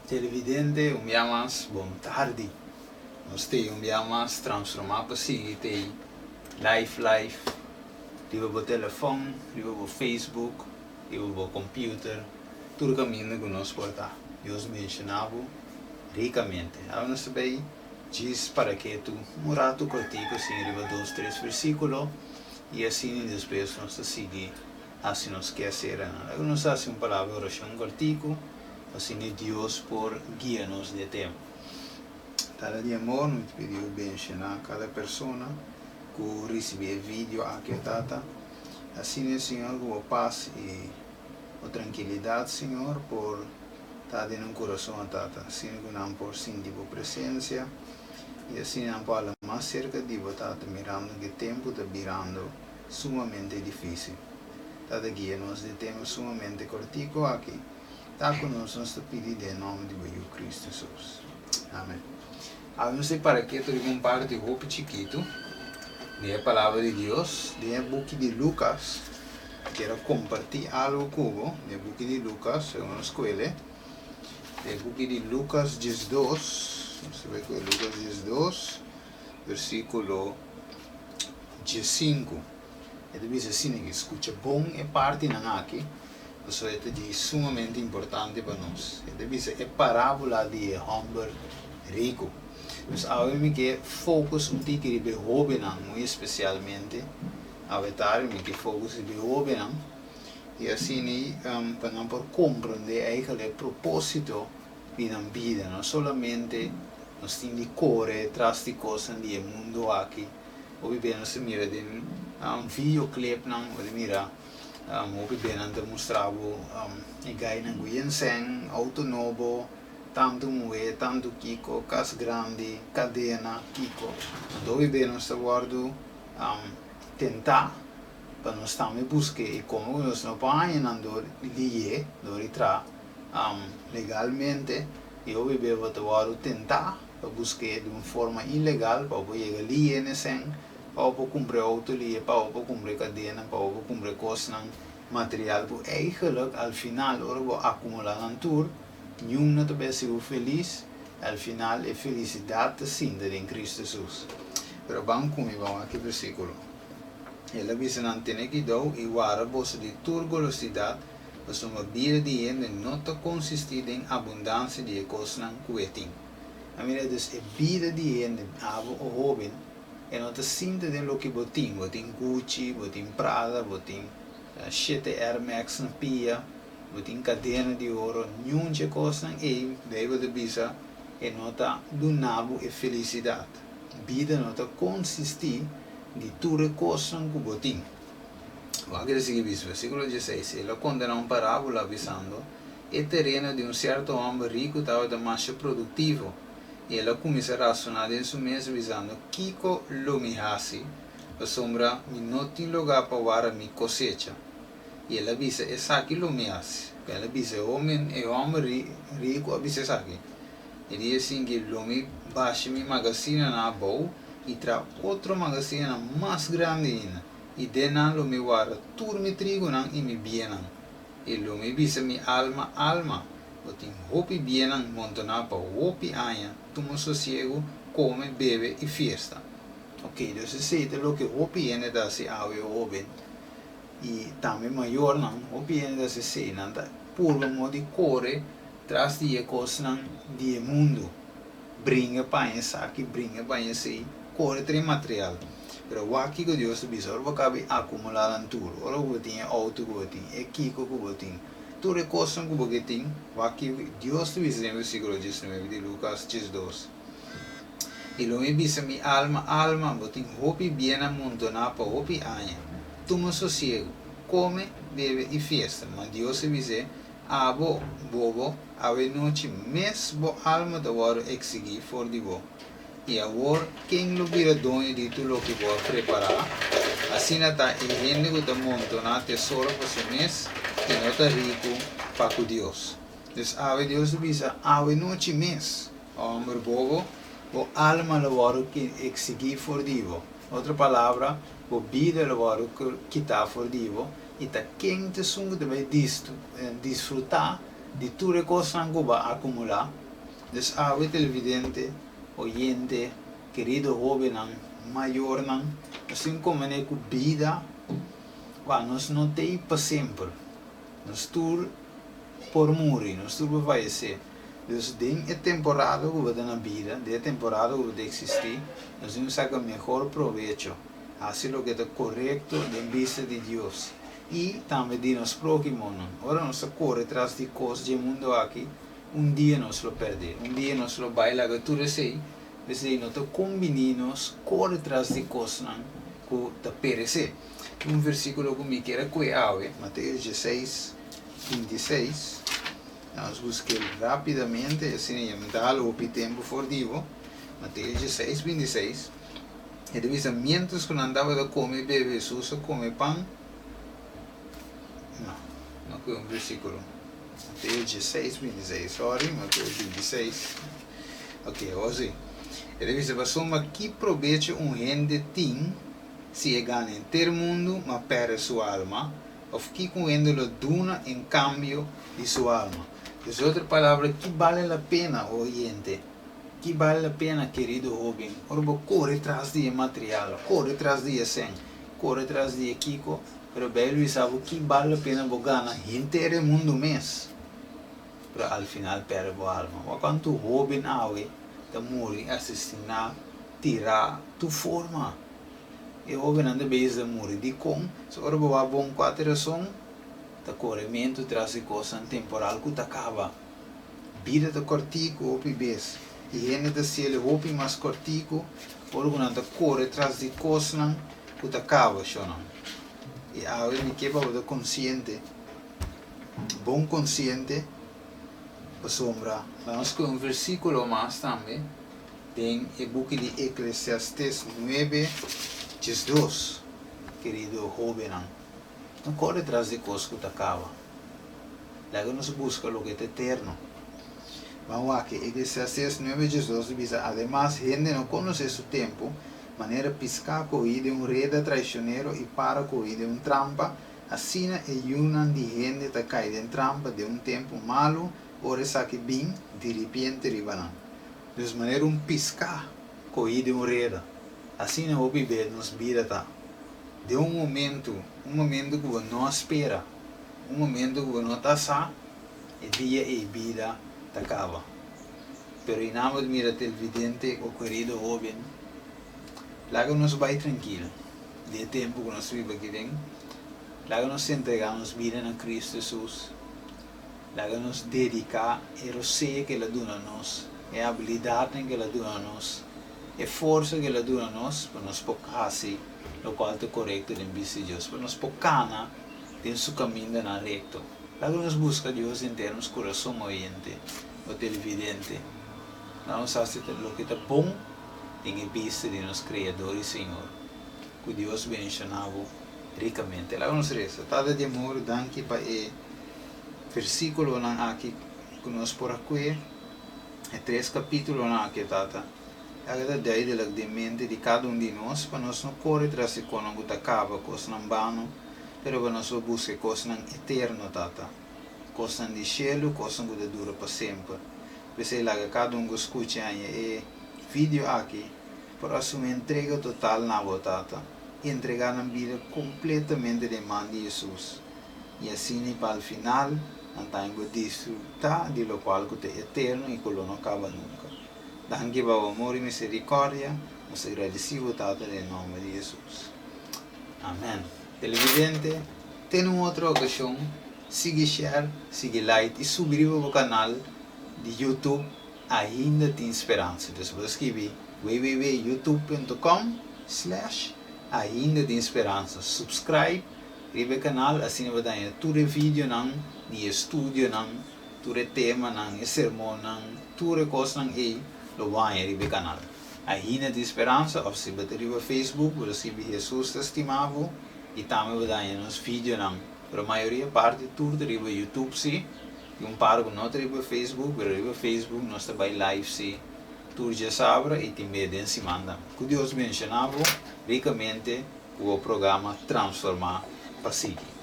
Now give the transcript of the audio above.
Televidente, un bia mas bon tardi. Nos t'ei un bia mas transformá pa sigui t'ei live live riba bo telefòn, riba bo Facebook, riba bo computer, tur kaminda ku nos por ta. Dios benshoná bo rikamente. Awe nos ta bai djis para ketu un ratu kortiku sin riba dos tres versíkulo i asina despues nos ta sigui hasi nos keasernan. Laga nos hasi un palabra di orashon kòrtiku, asina Dios por guia nos den e tempu. Tata di amor, mi ta pidi bo benshoná kada persona ku risibí e video aki, o Tata. Asina, Señor, ku bo pas i bo trankilidat, Señor, por ta den nan kurason, o Tata. Asina ku nan por sinti bo presensia i asina nan por hala mas serka di bo, Tata, mirando ku e tempu ta birando sumamente difícil. Tata guia nos den tempo sumamente cortico aki. Ta cu nos, nos ta pidi den nomber di bo Yu Cristo Jesus. Amen. Awe nos ta para keto riba un parti hopi chikito di e Palabra di Dios den e buki di Lucas. Kier a comparti algo cu bo den e buki di Lucas, segun nos scuele. Den e buki di Lucas 12, nos ta bay cu e Lucas 12, versiculo 15. E ta bisa asina ki skucha bon e partinan aki, pasobra e ta di sumamente importante pa nos. E ta bisa e parábola di e hòmber riku. Dus awe mi ke focus un tiki riba e hóbennan, muy espesialmente awe tardi mi ke focus riba e hóbennan i asina pa nan por komprondé eigentlik e propósito di nan bida. No solamente nos tin di kore tras di kosnan di e mundu aki, Hopi bia nos ta mira den videoclipnan, bo ta mira hopi bia nan ta mustra bo e gainan ku yen sèn, outo nobo, tantu muhé, tantu kiko, kas grandi, kadena, kiko. Anto hopi bia nos ta wòrdu tentá pa nos tambe busk'é i komo ku nos no por haña nan dor di lié, dor di traha legalmente i hopi bia bo ta wòrdu tentá. Pa busk'é di un forma ilegal pa bo por yega lié n'e sèn, pa bo por kumpra e outo lié, pa bo por kumpra e kadena, pa bo por kumpra e kosnan material ku eigelijk al final ora bo akumulá nan tur, niun no ta bai hasi bo felis, al final e felisidat ta sinta den Kristu Hesus. Pero ban ku mi ban wak e versíkulo. El a bisa nan, Tene kuidou i wara boso di tur golosidat, pasobra bida di hende no ta konsistí den abundansia di e kosnan ku e tin. A mira dus e bida di hende, abo o hoben, e no ta sinta den loke bo tin. Bo tin Gucci, bo tin Prada, bo tin shete Air Max na pia, bo tin kadena di oro, niun dje kosnan ei, Beibel ta bisa, e no ta duna bo e felisidat. Bida no ta konsistí di tur e kosnan ku bo tin. Wak ta sigui bisa, versíkulo dieseis, El a konta nan un parábola, bisando, E tereno di un sierto hòmber riku tabata masha produktivo, i el a kuminsá rasoná den su mes, bisando, Kiko lo mi hasi, pasobra mi no tin lugá pa wara mi kosecha? I el a bisa, Esaki lo mi hasi. El a bisa e homen, e hòmber riku a bisa esaki, E dia sinki lo mi basha mi magasinanan abou i traha otro magasinanan mas grandi ainda, i den nan lo mi warda tur mi trigunan i mi bienan. I lo mi bisa mi alma, Alma, bo tin hopi bienan montoná pa hopi aña, tuma sosiegu, kome, bebe i fiesta. Ok, dus esei ta loke hopi hende ta hasi awe, hóben i tambe mayornan, hopi hende ta hasi esei, nan ta purba modo di kore tras di e kosnan di e mundu. Bringa paña esaki, bringa paña esei, kore trae material. Pero wak kiko Dios ta bisa, ora bo kaba di akumulá nan tur, ora ku bo tin e outo ku bo tin, e kiko ku bo tin, tur e kosnan ku bo ke tin, wak kiko Dios ta bisa den versíkulo 19 di Lukas 12, I lo mi bisa mi alma, Alma, bo tin hopi biennan montoná pa hopi aña, tuma sosiegu, kome, bebe i fiesta. Ma Dios a bis'é, Abo, bobo, awe nochi mes bo alma ta wòrdu eksigí for di bo. I awor, ken lo bira doño di tur loke bo a prepará? Asina ta e hende ku ta montoná tesoro pa su mes i no ta riku pa ku Dios. Dus awe Dios ta bisa, Awe nochi mes, hòmber bobo, bo alma lo wòrdu eksigí for di bo. Otro palabra, bo bida lo wòrdu kitá for di bo. I ta ken ta esun ku ta bai disfrutá Di tur e kosnan ku bo a akumulá. Dus awe televidente, oyente, kerido hóbennan, mayornan, nos tin komprendé ku bida, wak, nos no t'ei pa semper. Nos tur por muri, nos tur por fayesé. Dus den e temporada ku bo ta na bida, den e temporada ku bo ta eksistí, nos tin ku saka mehor probecho, hasi loke ta korekto den bista di Dios i tambe di nos próhimonan. Ora nos ta kore tras di kos dje mundu aki, un dia nos lo pèrdé, un dia nos lo bai laga tur esei. P'esei no ta kumbiní nos kore tras di kosnan ku ta peresé. Un versíkulo ku mi kier a kue awe, Mateo dieseis, bintiseis. Nos busk'é rápidamente, asina ya mi ta hala hopi tempu for di bo. Mateo dieseis, bintiseis. E ta bisa, Miéntras ku nan tabata kome i bebe, Hesus a kome pan. No, no kue un versíkulo. Mateo dieseis, bintiseis. Sorry, Mateo bintiseis. Ok, awor si. E ta bisa, Pasobra ki probecho un hende tin si e gana henter mundu ma pèrdè su alma? Òf kiko un hende lo duna en kambio di su alma? Dus otro palabra, ki bale la pena, o oyente? Ki bale la pena, kerido hóben, ora bo kore tras di e material, kore tras di e sèn, kore tras di e kiko, pero Beibel bisa bo ki bale la pena bo gana henter e mundu mes, pero al final pèrdè bo alma? Wak kuantu hóben awe ta muri asesiná, tirá, tur forma. E hóbennan ta bezig ta muri. Dikon? So ora bo wak bon kuater rason, ta korementu tras di kosnan temporal ku ta kaba. Bida ta kòrtiku hopi bes, i hende ta siel hopi mas kòrtiku ora ku nan ta kore tras di kosnan ku ta kaba, shonnan. I awe mi ke pa bo ta konsiente, bon konsiente, pasobra. Nos ku un versíkulo mas tambe. Den e buki di Eklesiastes nuebe, 12, Kerido hóbennan, no kore tras di kos ku ta kaba. Laga nos buska loke ta eterno. Ban wak, Eklesiastes nuebe, 12 ta bisa, Ademas, hende no konosé su tempu, manera piská kohí den un reda traishonero i para kohí den un trampa, asina e yunan di hende ta kai den trampa den un tempu malu ora esaki bin diripiente riba nan. Dus manera un piská kohí den un reda, asina hopi bes nos bida ta. Den un momentu, un momentu ku bo no a spera, un momentu ku bo no ta sa, e dia ei bida ta kaba. Pero i nan bo ta mira televidente o kerido hóben, laga nos bai trankil den e tempu ku nos ta biba aki den, laga nos entregá nos bida na Kristu Hesus. Laga nos dediká e rosea ku el a duna nos, e abilidatnan ku el a duna nos, e forsa ku el a duna nos pa nos por hasi lokual ta korekto den bista di Dios, pa nos por kana den su kamindanan rekto. Laga nos buska Dios henter nos kurason, oyente o televidente. Laga nos hasi loke ta bon den e bista di nos Kreador i Señor. Ku Dios bendishoná bo rikamente. Laga nos resa. Tata di amor, danki pa e Versíkulonan aki ku nos por a kue, e tres kapítulonan aki, Tata, laga ta duidelik den mente di kada un di nos pa nos no kore tras di kosnan ku ta kaba, kosnan bano, pero pa nos por buska e kosnan eterno, Tata, kosnan di shelu, kosnan ku ta dura pa semper. P'esei laga kada un ku skucha haña e video aki por asumí entrega total na Bo, Tata, i entregá nan bida kompletamente den man di Hesus. I asina pa al final nan ta por disfrutá di lokual ku ta eterno i ku lo no kaba nunka. Danki pa bo amor i miserikòrdia, nos ta gradisí bo Tata den nòmber di Hesus. Amèn. Televidente, te na un otro okashon, sigui share, sigui like i subi riba bo kanal di YouTube Ainda Tin Speransa. Entonces bo ta skibi www.youtube.com slash Ainda Tin Speransa. Subscribe Riba e kanal asina bo ta haña tur e videonan di e studionan, tur e temanan, e sermonnan, tur e kosnan ei lo bo haña riba e kanal. Ainda tin speransa òf si bo ta riba Facebook bo ta skibi Hesus ta stima bo i tambe bo ta haña nos videonan. Pero mayoria parti tur ta riba YouTube si, tin un par ku no ta riba Facebook pero riba Facebook nos ta bai live si tur djasabra i tin bes den siman tambe. Ku Dios benshoná bo rikamente. Ku bo programa Transformá pa sigui.